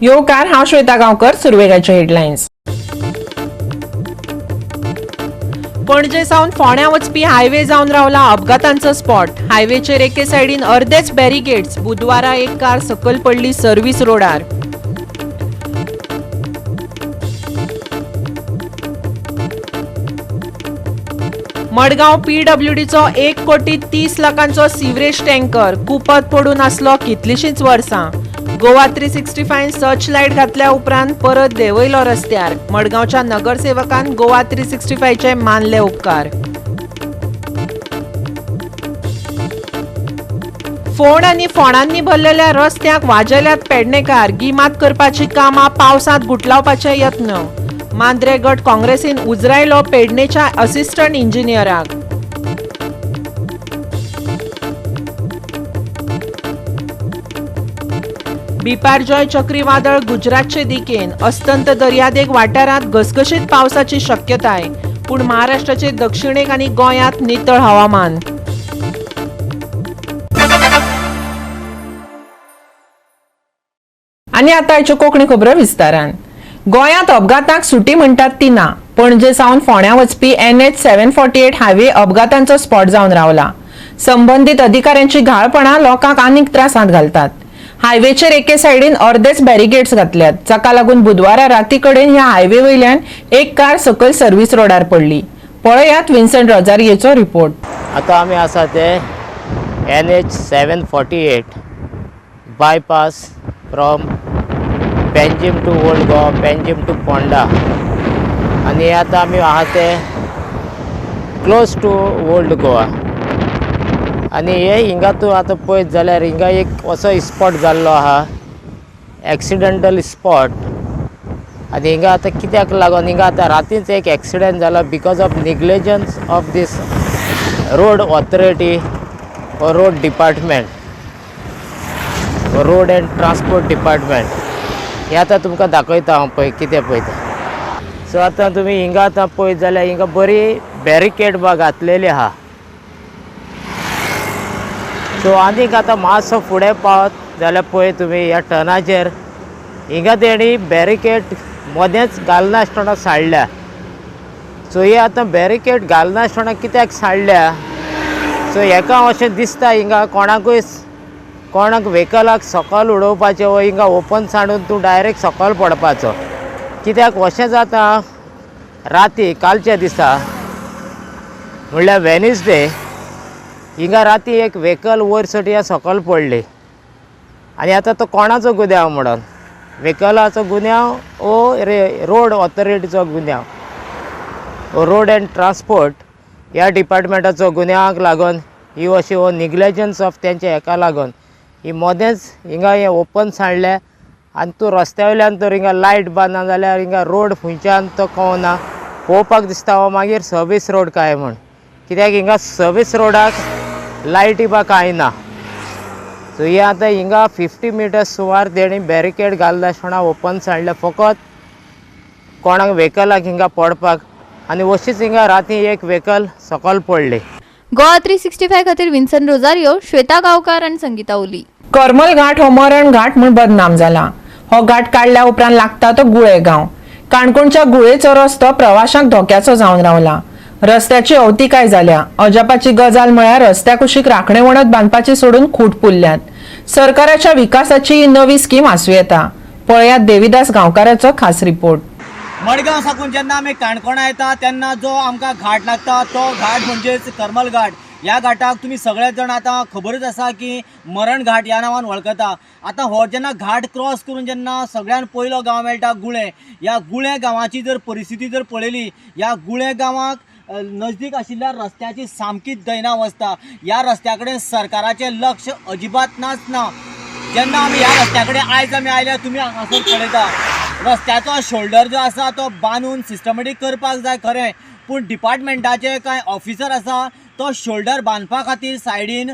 येवकार, हांव श्वेता गांवकर. सुरवेगाचे हेडलायन्स. पणजे सावन फोंड्या वचपी हायवे जावन रावला अपघातांचो स्पॉट. हायवेचेर एके सायडीन अर्देच बॅरिगेड्स. बुधवारा एक कार सकयल पडली सर्व्हिस रोडार. मडगांव पीडब्ल्यूडीचो 1 कोटी 30 लाखांचो सिवरेज टँकर कुपत पडून आसलो कितलीशींच वर्सां. गोवा 365 सर्च लायट घातल्या उपरांत परत देंवयलो रस्त्यार. मडगांवच्या नगरसेवकान गोवा 365चे मानले उपकार. फोंड आनी फोंडांनी भरलेल्या रस्त्याक वाजेल्यात पेडणेकार. गिमात करपाची कामां पावसांत गुटलावपाचे यत्न. मांद्रे गट काँग्रेसीन उजरायलो पेडणेच्या असिस्टंट इंजिनियराक. बिपारजॉय चक्रीवादळ गुजरातचे दिकेन. अस्तंत दर्यादेग वाठारांत घसघशीत पावसाची शक्यताय, पूण महाराष्ट्राचे दक्षिणेक आनी गोंयांत नितळ हवामान. आनी आतां आयच्यो कोंकणी खबरो विस्तारान. गोंयांत अपघाताक सुटी म्हणटात ती ना. पणजे सावन फोंड्या वचपी NH 748 highway अपघातांचो स्पॉट जावन रावला. संबंदीत अधिकाऱ्यांची घाळपणां लोकांक आनीक त्रासांत घालतात. हायवेचेर एके सायडीन अर्देच बॅरिगेड्स घातल्यात, जाका लागून बुधवारा राती कडेन ह्या हायवे वयल्यान एक कार सकयल सर्व्हिस रोडार पडली. पळयात विन्संट रोजारियोचो रिपोर्ट. आतां आमी आसा ते NH 748 bypass from Panjim to Old Goa, Panjim to Ponda. आनी आतां आमी आहा ते क्लोज टू ओल्ड गोवा. आनी हे हिंगा तूं आतां पळयत जाल्यार हिंगा एक असो स्पॉट जाल्लो आहा, एक्सिडंटल स्पॉट. आनी हिंगा आतां कित्याक लागून हिंगा आतां रातीच एक एक्सिडंट जाला, because of negligence of this road authority or road department, road and transport department. हे आतां तुमकां दाखयता हांव, पळय कितें पळय तें. सो आतां तुमी हिंगा आतां पळयत जाल्यार हिंगा बरी बॅरिकेड बा घातलेली आहा. सो आनीक आतां मातसो फुडें पावत जाल्यार पळय तुमी, ह्या टर्नाचेर हिंगा तेणी बॅरिकेड मदेंच घालनासतना साडल्या. सो ही आतां बॅरिकेड घालनासतना कित्याक साडल्या? सो हेका अशें दिसता, हिंगा कोणाकूय कोणाक व्हेकलाक सकयल उडोवपाचें वो हिंगा ओपन सांडून तूं डायरेक्ट सकयल पडपाचो. कित्याक अशें जाता, राती कालच्या दिसा म्हणल्यार वेनसडे हिंगा राती एक व्हेकल वयर सट सकयल पडली. आनी आतां तो कोणाचो गुन्यांव म्हणून, व्हेकलाचो गुन्यांव ओ रे रोड ऑथॉरिटीचो गुन्यांव, रोड अँड ट्रान्सपोर्ट ह्या डिपार्टमेंटाचो गुन्यांवाक लागून ही अशी हो निग्लेजन्स ऑफ तेंच्या हेका लागून ही मदेंच हिंगा हें ओपन सांडलें. आनी तूं रस्त्या वयल्यान तर हिंगा लायट बा ना जाल्यार हिंगा रोड खंयच्यान तो कळना. पळोवपाक दिसता हो मागीर सर्वीस रोड काय म्हूण, कित्याक हिंगा सर्वीस रोडाक लायटी बा कांय ना. सो हे आतां हिंगा 50 मिटर्स सुमार तेणी बॅरिकेड घालनासतना ओपन सांडलें, फकत कोणाक व्हेकलाक हिंगा पडपाक. आनी अशीच हिंगा राती एक व्हेकल सकयल पडली. गोवा 365 खातीर विन्सन रोजारियो, श्वेता गांवकार आनी संगीता ओली. करमल घाट हो मरण घाट म्हूण बदनाम जाला. हो घाट काडल्या उपरांत लागता तो गुळे गांव. काणकोणच्या गुळेचो रस्तो प्रवाशांक धोक्याचो जावन रावला. रस्त्याची अवतिकाय जाल्या. अजापाची गजाल म्हळ्यार रस्त्या कुशीक राखणे वणत बांदपाची सोडून खूट पुरल्यात. सरकाराच्या विकासाची ही नवी स्कीम आसूं येता. पळयात देविदास गांवकाराचो खास रिपोर्ट. मडगांव साकून जेन्ना आमी काणकोणा येता तेन्ना जो आमकां घाट लागता तो घाट म्हणजेच करमल घाट. ह्या घाटाक तुमी सगळे जाण आतां खबरच आसा की मरण घाट ह्या नांवान वळखता. आतां हो जेन्ना घाट क्रॉस करून जेन्ना सगळ्यान पयलो गांव मेळटा गुळे. ह्या गुळे गांवाची जर परिस्थिती जर पळयली, ह्या गुळे गांवाक नजदीक आशिल्ल्या रस्त्याची सामकीच दैना अवस्था. ह्या रस्त्या कडेन सरकाराचें लक्ष अजिबात नाच ना. जेन्ना आमी ह्या रस्त्या कडेन आयज आमी आयल्या, तुमी हांगासर पळयता, रस्त्याचो शोल्डर जो आसा तो बांदून सिस्टमॅटीक करपाक जाय खरें, पूण डिपार्टमेंटाचे कांय ऑफिसर आसा तो शोल्डर बांदपा खातीर सायडीन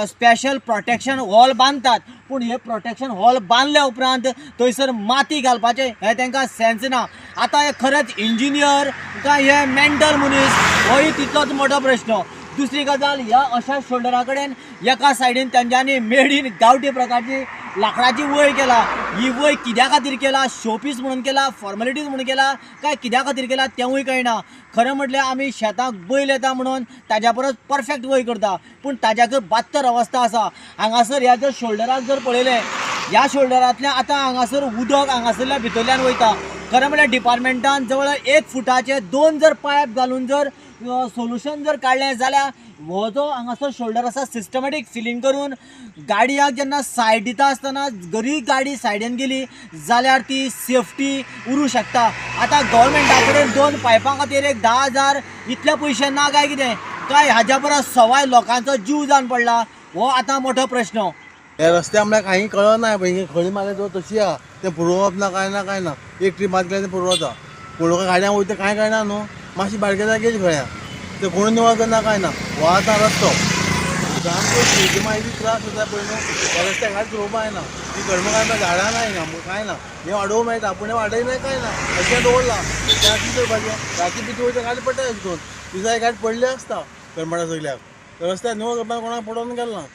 स्पेशल प्रोटेक्शन वॉल बांदतात, पूण हे प्रोटेक्शन वॉल बांदल्या उपरांत थंयसर माती घालपाचें हें तांकां सेन्स ना. आतां हे खरेंच इंजिनियर काय हे मेंटल मनीस, होय तितलोच मोठो प्रश्न. दुसरी गजाल, ह्या अशा शोल्डरा कडेन एका सायडीन तेंच्यांनी मेड इन गांवठी प्रकारची लाकडाची वय केला. ही वय कित्या खातीर केला, शोपीस म्हणून केला, फॉर्मेलिटीज म्हणून केला काय कित्या खातीर केला तेंवूय कळना. खरें म्हटल्यार आमी शेताक बैल येता म्हणून ताज्या परस परफेक्ट वय करता, पूण ताज्याकय बात्तर अवस्था आसा. हांगासर ह्या जर शोल्डराक जर पळयलें, ह्या शोल्डरांतल्यान आतां हांगासर उदक हांगासरल्या भितरल्यान वयता. खरें म्हळ्यार डिपार्टमेंटान जवळ 1 फुटाचे 2 जर पायप घालून जर सोल्युशन जर काडलें जाल्यार हो जो हांगासर शोल्डर आसा सिस्टमॅटीक फिलींग करून गाडयाक जेन्ना सायड दिता आसतना जरी गाडी सायडीन गेली जाल्यार ती सेफ्टी उरूं शकता. आतां गव्हर्मेंटा कडेन 2 पायपां खातीर एक 10,000 इतले पयशे ना काय कितें, काय हाज्या परस सवाय लोकांचो जीव जावन पडला, हो आतां मोठो प्रश्न. हे रस्ते म्हळ्यार काही कळना, पळय खळी मारल्या तो तशी आहा, तें पुरोवप ना कांय ना कांय ना. एक ट्रीप मात गेल्यार तें पुरोवता, पळोवपाक गाडयां वयता कांय कळना न्हू, मातशी बारकेता गेली खळ्या, ते कोण निवळ करना कांय ना. हो आतां रस्तो सामको टुरिजमा इतली त्रास जाता पळय न्हू, ह्या रस्त्याक कांयच रोवपा येना, ती करमकां झाडां ना हिंगा कांय ना, हें वाडोवंक मेळटा पूण हें वाडयना कांय ना, अशें दवरलां तें कितें करपाचें. राती भितर वयता गाडी पडटा अशें करून, दिसा गाडी पडली आसता करमटा सगल्याक. रस्त्यार निवळ करपाक कोणाक पडोवन गेल ना.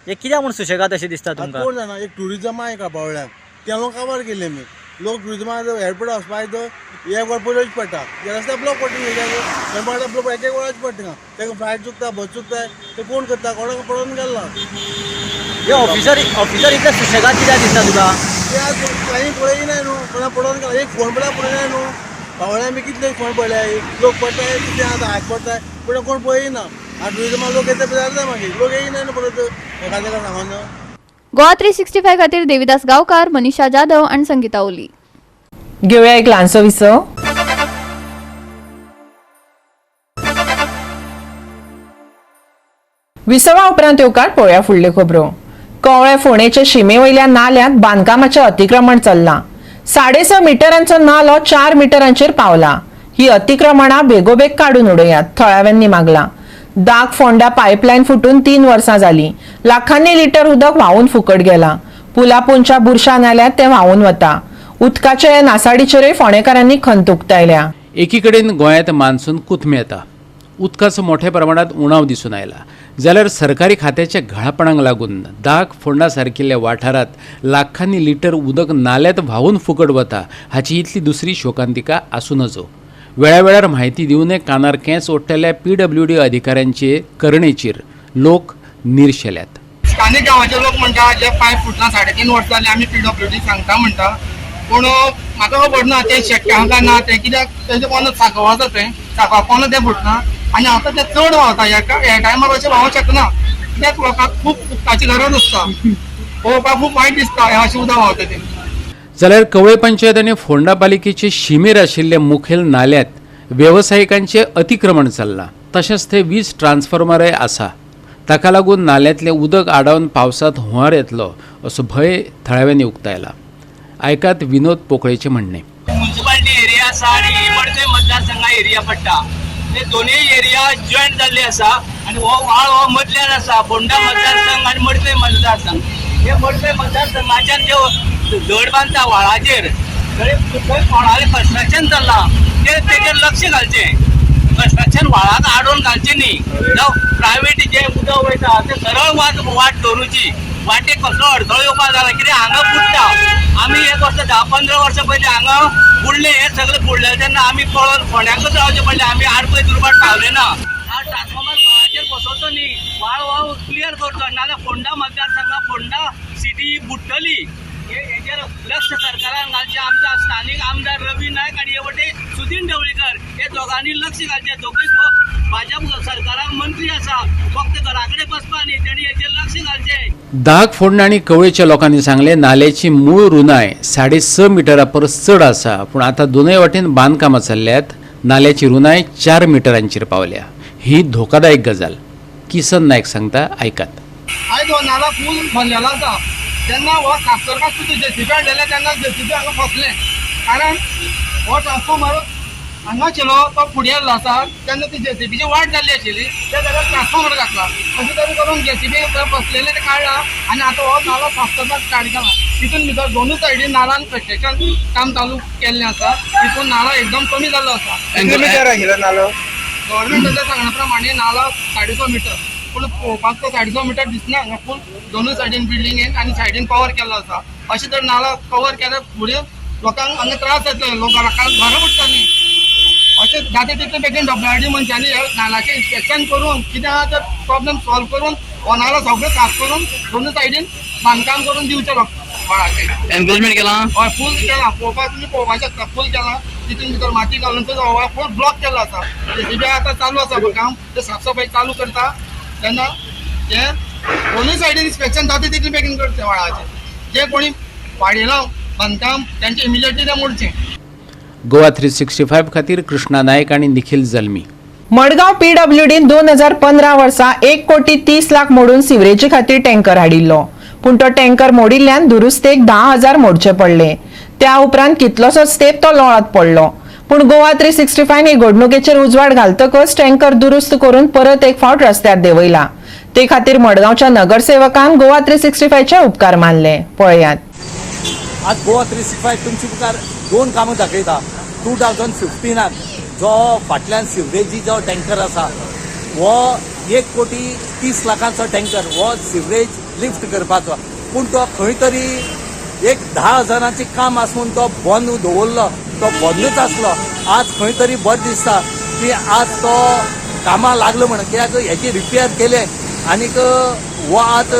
हे कित्याक म्हूण सुशेगाद अशें दिसता तुमकां? कोण जाणा, एक टुरिजम आहा एका पावळ्याक ते लोक काबार केले आमी. लोक टुरिजमा एअरपोर्ट वचपाक तर एक वर पयलीं वचचें पडटा, ह्या रस्त्यार ब्लॉक पडटा, करमटा ब्लॉक एक एक वराच पडटा, ताका फ्लायट चुकता, बस चुकता, ते कोण करता, कोणाक पडोवन गेल ना. हे ऑफिसर ऑफिसर इतले सुशेगाद कित्याक दिसता तुका? ते आज कांय पळयना न्हू, कोणाक पडोवन गेला एक फोन पळय पळयना न्हू. पावळ्या आमी कितले फोन पळयले, लोक पडटाय कितें आतां हात पडटाय पूण कोण पळयना. आनी टुरिजमा लोक येता जाता मागीर लोक येयना न्हू परत एखाद्या सांगून. गोवा 365 खातीर देविदास गांवकार, मनीषा जाधव आनी संगीता ओली. घेवया एक ल्हानसो विसव. विसवा उपरांत येवकार पळोवया फुडल्यो खबरो. कवळे फोंडेचे शिमे वयल्या नाल्यांत बांदकामाचें अतिक्रमण चल्लां. 6.5 मिटरांचो नालो 4 मिटरांचेर पावला. ही अतिक्रमणां बेगोबेग काडून उडयात, थळाव्यांनी मागलां. दाग फोंडा पायपलायन फुटून 3 वर्सां जालीं. लाखांनी लिटर उदक व्हांवून फुकट गेलां. पुलापोंच्या बुरशा नाल्यांत तें व्हांवून वता. उदकाचे हे नासाडीचेरूय फोंडेकारांनी खंत उक्तायल्या. एकीकडेन गोंयांत मान्सून कुथमेता, उदकाचो मोठ्या प्रमाणात उणाव दिसून आयला, जाल्यार सरकारी खात्याच्या घाळपणाक लागून दाग फोंडा सारकिल्ल्या वाठारांत लाखांनी लिटर उदक नाल्यांत व्हांवून फुकट वता हाची इतली दुसरी शोकांतिका आसूं नजो. वेळावेळार म्हायती दिवनय कानार केंस ओडटल्या PWD अधिकाऱ्यांचे करणेचेर लोक निर्शेल्यात. स्थानीक गांवाचे लोक म्हणटा जे पायप फुटला 3.5 वर्सां जाली आमी PWD सांगता म्हणटा, पूण म्हाका खबर ना तें शक्य आहा काय ना तें, कित्याक तेजें पोंदा सांकव आसा, तें सांकवा पोंदा तें फुटना आनी आतां तें चड व्हांवता. ह्या टायमार अशें व्हांवंक शकना, कित्याक लोकांक खूब उदकाची गरज आसता, पळोवपाक खूब वायट दिसता हें अशें उदक व्हांवता तें. जाल्यार कवळे पंचायत आनी फोंडा पालिकेचे शिमेर आशिल्ल्या मुखेल नाल्यांत वेवसायिकांचें अतिक्रमण चल्लां, तशेंच थंय वीज ट्रान्सफॉर्मरय आसा. ताका लागून नाल्यांतलें उदक आडावन पावसांत हुंवार येतलो असो भंय थळाव्यांनी उक्तायला. आयकात विनोद पोकळेचें म्हणणें. म्युन्सिपालिटी एरिया आसा आनी मडकय मतदारसंघा एरिया पडटा, ते दोनूय एरिया जॉयंट जाल्ले आसा आनी हो व्हाळ हो मदल्यान आसा, फोंडा मतदारसंघ आनी मडकय मतदारसंघ. हे मडकय मतदारसंघाच्यान जे धड बांदता व्हाळाचेर थंय थंय कोणालें कन्स्ट्रक्शन चल्लां ते तेजेर लक्ष घालचें, कन्स्ट्रक्शन व्हाळाक आडोवन घालचें न्ही. जावं प्रायवेट जें उदक वयता तें सरळ वाट दवरुची, वाटेक कसलो अडथळो येवपाक जायना, कित्याक हांगा बुडटा. आमी एक वर्स 10-15 वर्सां पयलीं हांगा बुडले, हे सगळे बुडले तेन्ना आमी पळोवन फोंड्यांकूच रावचें पडलें, आमी आडपय दुर्बाट पावले ना. ट्रान्सफॉर्मर व्हाळाचेर बसोवचो न्ही, व्हाळ हो क्लियर करचो, नाजाल्यार फोंडा मतदारसंघा फोंडा सिटी बुडटली. हेजेर लक्ष सरकारान घालचें. आमच्या स्थानीक आमदार रवी नायक आनी हे वटेन सुदीन ढवळीकर हे दोगांनी लक्ष घालचें. दोगूय भाजप सरकाराक मंत्री आसा, फक्त घरा कडेन बसपा न्ही, तेणी हेजेर लक्ष घालचें. दाग फोंडा आनी कवळेच्या लोकांनी सांगलें, नाल्याची मूळ रुंदाय 6.5 मिटरा परस चड आसा, पूण आतां दोनय वाटेन बांदकामां चल्ल्यात, नाल्याची रुंदाय 4 मिटरांचेर पावल्या. ही धोकादायक गजाल. किसन नायक सांगता, आयकात. आयज हो नाला फूल भरलेलो आसा, तेन्ना हो साफ करपाक सुद्दां जेसीबी हाडलेले, तेन्ना जेसीबी हांगा फसलें, कारण हो ट्रान्सफॉर्मर हांगा आशिल्लो तो फुडें येयल्लो आसा, तेन्ना ती जेसीबीची वाट जाल्ली आशिल्ली, त्या जाग्यार ट्रान्सफॉर्मर घातला. अशें तरेन करून जेसीबी फसलेलें तें काडलां आनी आतां हो नालो साफ करपाक स्टार्ट केला. तितून भितर दोनूय सायडीन नालान कन्स्ट्रक्शन काम चालू केल्लें आसा, तितून नालो एकदम कमी जाल्लो आसा. कितले मिटर आशिल्लो नालो? गव्हर्मेंटाच्या सांगण्या प्रमाणे नाला 6.5 मिटर, पूण पळोवपाक तो 6.5 मिटर दिसना. हांगा फूल दोनूय सायडीन बिल्डिंगेन आनी सायडीन कवर केल्लो आसा. अशें तर नाला कवर केल्यार फुडें लोकांक हांगा त्रास जातले, लोक घरां बुडटलीं. अशें जाता तितले बेगीन डब्ल्यूआरडी मनशांनी ह्या नालाचें इन्स्पेक्शन करून कितें आहा ते प्रॉब्लम सॉल्व करून हो नालो सगळें साफ करून दोनूय सायडीन बांदकाम करून दिवचें लोकांक व्हाळाचें. एनक्रोचमेंट केलां? हय, फूल केलां. पळोवपाक तुमी पळोवपाक शकता, फूल केलां. तितून भितर माती घालून तो व्हाळ फूल ब्लॉक केल्लो आसा. जेसीबी आतां चालू आसा काम, ते साफसफाई चालू करता तेन्ना ते दोनूय सायडीन इन्स्पेक्शन जाता तितले बेगीन करचें व्हाळाचें. जे कोणी वाडयलां बांदकाम तांचें इमिजिएटली तें मोडचें. गोवा 365 खातीर कृष्णा नायक आनी निखील जल्मी. मडगांव पीडब्ल्यूडीन 2015 वर्सा 1 कोटी 30 लाख मोडून सिवरेजी खातीर टँकर हाडिल्लो, पूण तो टँकर मोडिल्ल्यान दुरुस्तेक 10,000 मोडचे पडले. त्या उपरांत कितलोसोच तेंप तो लोळत पडलो. पूण गोवा 365 ही घडणुकेचेर उजवाड घालतकच टँकर दुरुस्त करून परत एक फावट रस्त्यार देंवयला. ते खातीर मडगांवच्या नगरसेवकान गोवा 365चे उपकार मानले. पळयात. आज गोवा 365 तुमचे मुखार दोन कामां दाखयता. 2015त जो फाटल्यान सिवरेजी जो टँकर आसा, हो 1 कोटी 30 लाखांचो टँकर, हो सिवरेज लिफ्ट करपाचो, पूण तो खंय तरी एक 10 हजारांचें काम आसून तो बंद दवरलो, तो बंदूच आसलो. आज खंय तरी बरें दिसता की आज तो कामां लागलो म्हणून, कित्याक हेची रिपेर केले आनीक हो आज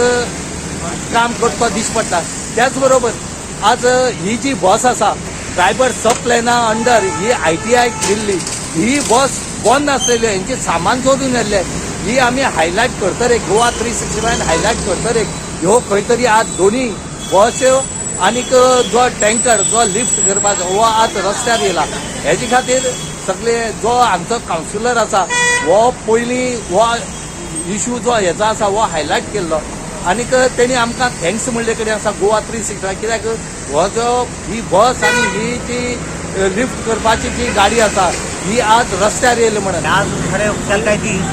काम करता दिश्टी पडटा. त्याच बरोबर आज ही जी बस आसा, ट्रायबल सब प्लॅना अंडर ही आयटीआय दिल्ली ही बस बंद आसलेली, हेंचे सामान चोरून व्हेल्लें. ही आमी हायलायट करतरे, गोवा 365 हायलायट करतरे. ह्यो खंय तरी आज दोनी बस्यो आनीक जो टँकर जो लिफ्ट करपाचो हो आज रस्त्यार येयला. हेजे खातीर सगळे जो आमचो कावन्सिलर आसा, हो पयलीं हो इशू जो हेजो आसा हो हायलायट केल्लो आनीक तेणी आमकां thanks म्हणले कडेन आसा गोवा 365, कित्याक हो जो ही बस आनी ही जी लिफ्ट करपाची जी गाडी आसा ही आज रस्त्यार येयली म्हणून. आज खरें खुशालकाय दीस,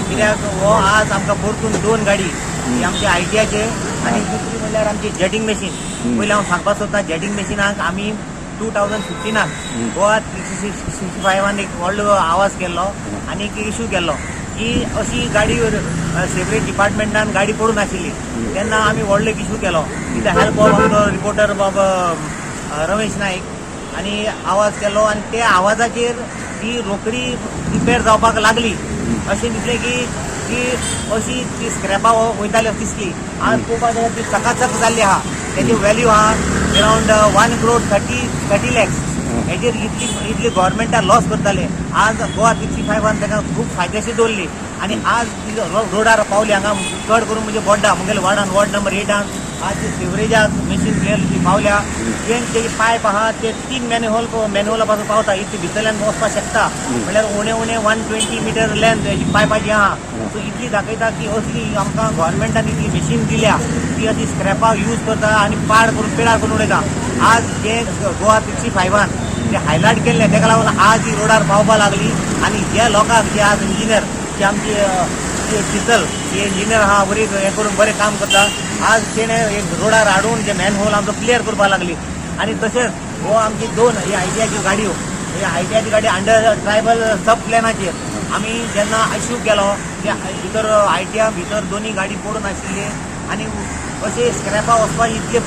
कित्याक हो आज आमकां परतून दोन गाडी, ही आमची आयटीआयचे आनी दुसरी म्हणल्यार आमची जेटिंग मशीन. पयलीं हांव सांगपाक सोदता, जेटिंग मशिनाक आमी 2015त गोवा 365न एक व्हडलो आवाज केल्लो आनी एक इशू केल्लो की अशी गाडी सेपरेट डिपार्टमेंटान गाडी पडून आशिल्ली. तेन्ना आमी व्हडलो एक इशू केलो विथ हेल्प ऑफ आमचो रिपोर्टर बाब रमेश नाईक आनी आवाज केलो आनी त्या आवाजाचेर ती रोखडी रिपेर जावपाक लागली. अशें दिसलें की ती अशी ती स्क्रॅपां वयताली अशी दिसली. आज पळोवपाक गेल्यार ती चकाचक जाल्ली आहा. तेजी व्हॅल्यू आहा around 1 crore 30 lakhs. हेजेर इतली इतली गव्हर्मेंटाक लॉस करताले. आज गोवा 365न ताका खूब फायदेशीर दवरली आनी आज ती रोडार पावली. हांगा चड करून म्हणजे बोड्डा मुगेले वॉर्डान, वॉर्ड नंबर 8न आज सिवरेजाक मशीन ती पावल्या. इवन तेजी पायप आहा ते तीन मॅनहोल मॅनहोला पासून पावता, इतले भितरल्यान वचपाक शकता. म्हणल्यार उणे उणे 120 मिटर लेंथ हेजी पायपाची आहा. सो इतली दाखयता की असली आमकां गव्हर्मेंटान इतली मशीन दिल्या, ती अशी स्क्रॅपाक यूज करता आनी पाड करून पेडार करून उडयता. आज जे गोवा 365न ते हायलायट केल्ले, तेका लागून आज ही रोडार पावपाक लागली. आनी जे लोकांक जे आज इंजिनियर जे आमची शीतल ही इंजिनियर आहा, बरी हें करून बरें काम करता. आज तेणें एक रोडार हाडून जे मॅनहोल आमचो क्लियर करपाक लागली. आनी तशेंच हो आमची दोन ही आयटीआयच्यो गाडयो, ही आयटीआयची गाडी अंडर ट्रायबल सब प्लॅनाचेर आमी जेन्ना इशू केलो, ते भितर आयटीआय भितर दोनी गाडी पडून आशिल्ली आनी अशे स्क्रॅपा वचपाक इतले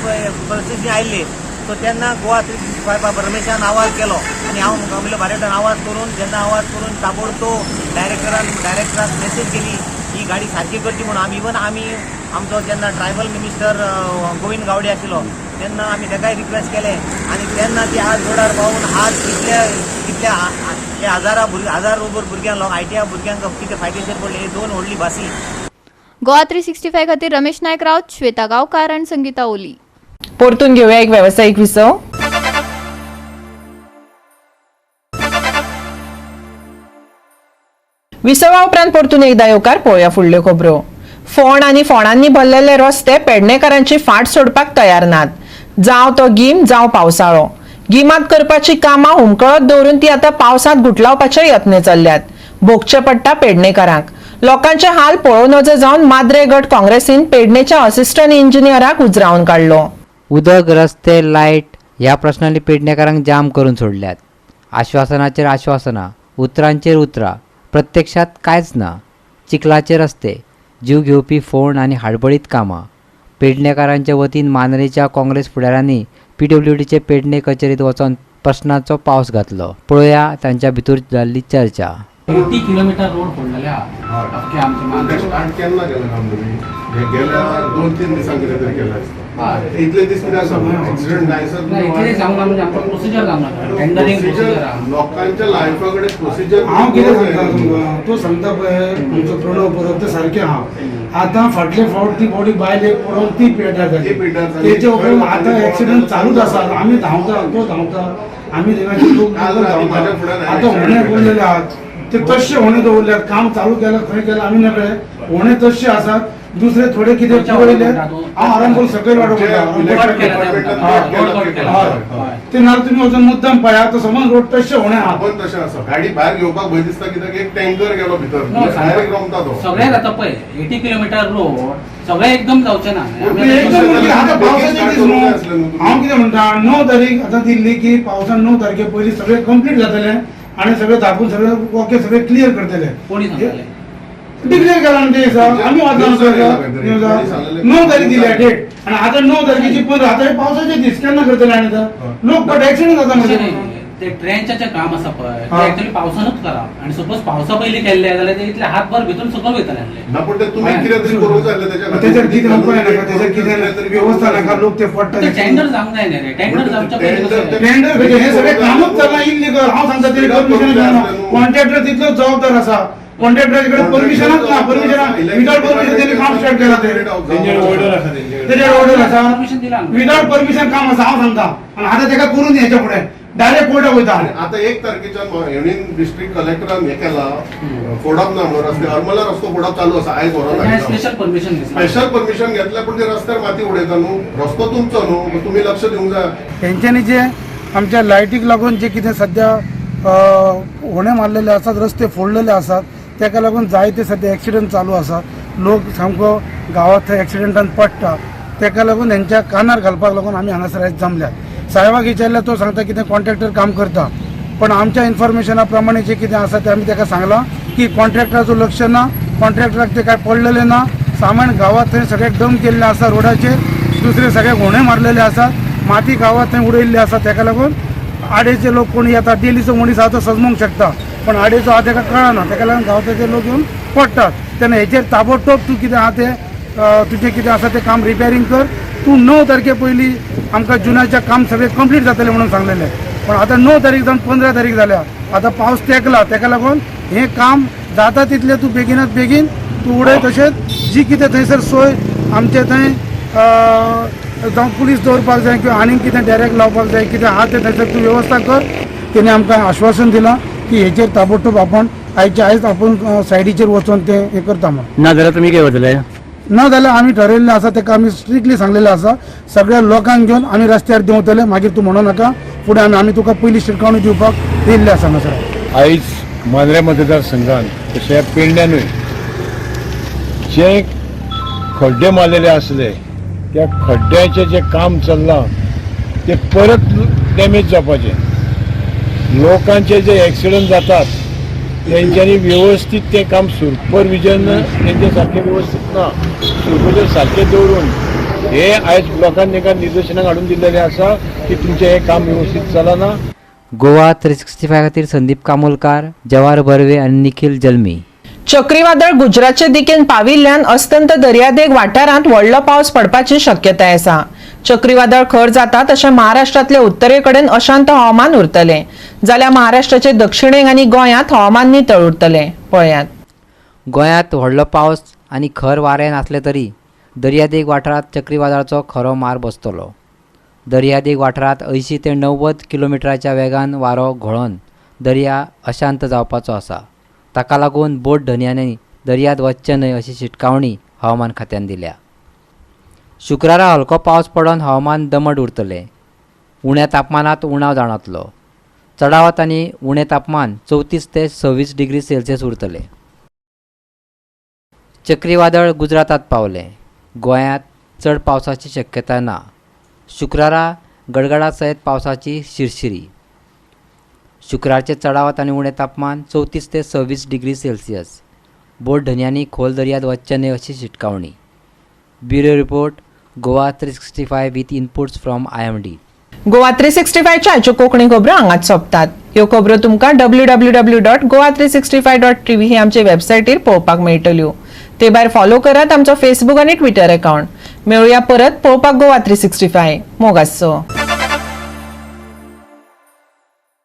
परिस्थिती आयिल्ली. सो तेन्ना गोवा 365 रमेशान आवाज केलो आनी हांव मुखावयलो बारेटान आवाज करून, जेन्ना आवाज करून ताबडतोब डायरेक्टराक मेसेज केली, ही गाडी सारकी करची म्हणून. आमी इवन आमी आमचो जेन्ना ट्रायबल मिनिस्टर गोविंद गावडे आशिल्लो तेन्ना आमी ताकाय रिक्वेस्ट केलें आनी तेन्ना ती आज रोडार पावून आज कितल्या कितल्या हे हजारा भुरगे, हजार भुरग्यांक, आयटीआय भुरग्यांक कितें फायदेशीर पडले हे दोन व्हडली बसी. गोवा 365 खातीर रमेश नायक राऊत, श्वेता गांवकार आणि संगीता ओली. परतून घेऊया एक व्यावसायिक विसव. विसवा उपरांत परतून एकदा येवकार. पळोवया फुडल्यो खबरो. फोंड आनी फोंडांनी भरलेले रस्ते पेडणेकारांची फाट सोडपाक तयार नात. जावं तो गीम, जावं पावसाळो, गिमात करपाची कामां हुमकळत दवरून ती आतां पावसांत गुटलावपाचे यत्न चल्ल्यात. भोगचे पडटा पेडणेकारांक. लोकांचे हाल पळोवं नजो जावन माद्रे गट काँग्रेसीन पेडणेच्या असिस्टंट इंजिनियराक उजरावन काडलो. उदक, रस्ते, लायट ह्या प्रश्नांनी पेडणेकारांक जाम करून सोडल्यात. आश्वासनाचेर आश्वासनां, उतरांचेर उतरां, प्रत्यक्षात कांयच ना. चिखलाचे रस्ते, जीव घेवपी फोंड आनी हाडबळीत कामां. पेडणेकारांचे वतीन मांद्रेच्या काँग्रेस फुडाऱ्यांनी पीडब्ल्यूडीचे पेडणे कचेरीत वचून प्रश्नांचो पावस घातलो. पळोवया तांच्या भितर जाल्ली चर्चा. 80 किलोमीटर रोड फोडलेले आहा अख्खे आमचे मांद्रे. स्टार्ट केन्ना केलें काम तुमी? हे गेल्या 2-3 दिसांक कितें तरी केलें आसता. इतले दीस कितें आसा एक्सिडंट जायसर ना, इतले दीस जावंक ना म्हणजे आमकां प्रोसिजर जावंक ना, टेंडरींग प्रोसिजर आहा. लोकांच्या लायफा कडेन प्रोसिजर. हांव कितें सांगता तुमकां, तो सांगता पळय आमचो प्रणव परब ते सारकें आहा. आतां फाटले फावट ती बॉडी बायल एक पडोवन ती पिड्ड्यार जाली, तेचे उपरांत आतां एक्सिडंट चालूच आसा. आमी धांवता, तो धांवता, आमी थिंगाचे लोक धांवता. आतां होणे उरलेले आहात ते तशे होणे दवरल्यात. काम चालू केलं खंय केलं आमी नकळे, होणे तशे आसात. दुसरे थोडे कितें पळयले हांव आरंभोल सकयल वाडो ते ना तुमी वचून मुद्दम पळया तो समज रोड तशे होणे आहा. पण तशें आसा, गाडी भायर घेवपाक भंय दिसता कित्याक एक टँकर गेलो भितर, डायरेक्ट रोमता तो. सगळें जाता पळय 80 किलोमीटर रोड सगळें एकदम जावचें ना. एकदम आतां पावसाचे दीस न्हू. हांव कितें म्हणटा, 9 तारीख आतां दिल्ली की पावसान 9 तारखे पयलीं सगळें कंप्लीट जातलें आनी सगळें धापून सगळें ओके सगळें क्लियर करतले. कोणी सांगलें? डिक्लेअर केला न्हू ते दिसा आमी वाचला 9 तारीख दिल्या डेट आनी आतां 9 तारखेची 15, आतां हे पावसाचे दीस केन्ना करतले? आनी आतां लोक बट एक्सिडंट जाता. म्हणजे ते ट्रेंचाचें काम आसा पळय ते एक्चुअली पावसानूच करप आनी सपोज पावसा पयलीं केल्लें जाल्यार ते इतले हातभर भितर सकयल वयतले आसले. ना पूण ते तुमी कितें तरी करूंक जाय आसलें तेचेर कितें उपाय नाका, तेचेर कितें वेवस्था नाका, लोक ते पडटा. टेंडर जावंक जाय न्ही रे, टेंडर जावच्या पयलीं टेंडर खंयचें हें सगळें कामूच चल्लां इल्लीगल. हांव सांगता तेणी परमिशन घेवना. कॉन्ट्रॅक्टर तितलो जबाबदार आसा, कॉन्ट्रॅक्टरा कडेन परमिशनच ना. परमिशन विदाउट परमिशन तेणी काम स्टार्ट केलां. तेजेर ऑर्डर आसा, विदाउट परमिशन काम आसा. हांव सांगता आनी आतां तेका करून हेच्या फुडें डायरेक्ट कोर्टाक वयता. आतां 1 तारखेच्यान हेणीन डिस्ट्रिक्ट कलेक्टरान हें केलां, फोडप ना म्हणून रस्ते. हरमला रस्तो फोडप चालू आसा आयज व्हरोन. स्पेशल परमिशन स्पेशल परमिशन घेतलें पूण ते रस्त्यार माती उडयता न्हू, रस्तो तुमचो न्हू, तुमी लक्ष दिवंक जाय. तेंच्यांनी जे आमच्या लायटीक लागून जे कितें सद्या होणे मारलेले आसात, रस्ते फोडलेले आसात, तेका लागून जायते सद्या एक्सिडंट चालू आसा. लोक सामको गांवांत थंय एक्सिडंटान पडटा. तेका लागून हेंच्या कानार घालपाक लागून आमी हांगासर आयज जमल्यात. साहेबाक विचारल्यार तो सांगता कितें कॉन्ट्रॅक्टर काम करता, पण आमच्या इन्फॉर्मेशना प्रमाणे जे कितें आसा तें आमी तेका सांगलां की कॉन्ट्रॅक्टराचो लक्ष ना, कॉन्ट्रॅक्टराक तें कांय पडलेलें ना. सामान गांवांत थंय सगळें डंप केल्लें आसा रोडाचेर, दुसरे सगळे होणे मारलेले आसात, माती गांवांत थंय उडयल्ली आसा. तेका लागून आडेचे लोक कोण येता, डेलीचो मनीस आहा तो सजमोंक शकता, पण आडेचो आहा तेका कळना, तेका लागून गांवचे लोक येवन पडटात. तेन्ना हेचेर ताबडतोब तूं कितें आहा तें तुजें कितें आसा तें काम रिपेरींग कर. तूं 9 तारखे पयलीं आमकां जुनाचें काम सगळें कंप्लीट जातलें म्हणून सांगलेलें, पण आतां 9 तारीख जावन 15 तारीख जाल्या, आतां पावस तेंकला. तेका लागून हें काम जाता तितलें तूं बेगिनात बेगीन तूं उडय. तशेंच जी कितें थंयसर सोय आमचे थंय जावं पुलीस दवरपाक जाय किंवा आनीक कितें डायरेक्ट लावपाक जाय कितें आहा तें थंयसर तूं वेवस्था कर. तेणी आमकां आश्वासन दिलां की हेचेर ताबडतोब आपण आयचे आयज आपूण सायडीचेर वचून तें हें करता म्हणून. ना जाल्यार तुमी कितें करतले? ना जाल्यार आमी ठरयल्लें आसा, तेका आमी स्ट्रिक्टली सांगलेलें आसा, सगळ्या लोकांक घेवन आमी रस्त्यार देंवतले. मागीर तूं म्हणू नाका फुडें आमी तुका पयली शिटकावणी दिवपाक येयल्ले आसा हांगासर. आयज मांद्रे मतदारसंघान तशें पेडण्यानूय जे खड्डे मारलेले आसले त्या खड्ड्याचें जें काम चल्लां तें परत डॅमेज जावपाचें. लोकांचे जे एक्सिडंट जातात तेंच्यांनी व्यवस्थीत तें काम सुपरविजन तेंचे सारकें व्यवस्थीत ना, सुपरविजन सारकें दवरून हे आयज लोकांक तांकां निदर्शनाक हाडून दिल्लेलें आसा की तुमचें हें काम व्यवस्थीत चलना. गोवा 365 खातीर संदीप कामोलकार, जवाहर बर्वे आनी निखिल जल्मी. चक्रीवादळ गुजरातचे दिकेन पाविल्ल्यान अस्तंत दर्यादेग वाठारांत व्हडलो पावस पडपाची शक्यताय आसा. चक्रीवादळ खर जाता तशें महाराष्ट्रांतले उत्तरेकडेन अशांत हवामान उरतलें, जाल्यार महाराष्ट्राचे दक्षिणेक आनी गोंयांत हवामान नितळ उरतलें. पळयात, गोंयांत व्हडलो पावस आनी खर वारें नासलें तरी दर्यादेग वाठारांत चक्रीवादळाचो खरो मार बसतलो. दर्यादेग वाठारांत 80 ते 90 किलोमिटराच्या वेगान वारो घोळोन दर्या अशांत जावपाचो आसा. ताका लागून बोट धनयांनी दर्यांत वचचें न्हय अशी शिटकावणी हवामान खात्यान दिल्या. शुक्रारा हलको पावस पडून हवामान दमट उरतलें. उण्या तापमानांत उणाव जाणवतलो. चडावत आनी उणें तापमान 34 ते 26 डिग्री सेल्सियस उरतलें. चक्रीवादळ गुजरातांत पावलें. गोंयांत चड पावसाची शक्यताय ना. शुक्रारा गडगडा सयत पावसाची शिरशिरी. शुक्रारचें चडावत आनी उणें तापमान 34 ते 26 डिग्री सेल्सियस. बोट धनयांनी खोल दर्यांत वचचें न्हय अशी शिटकावणी. Bureau report, Goa 365 with inputs from IMD. Goa 365च्या आयच्यो कोंकणी खबरो हांगाच सोंपतात. ह्यो खबरो तुमकां www.goa365.tv ही आमचे वेबसायटीर पळोवपाक मेळटल्यो. ते भायर फॉलो करात आमचो फेसबूक आनी ट्विटर अकाउंट. मेळुया परत पळोवपाक गोवा 365. मोग आसचो.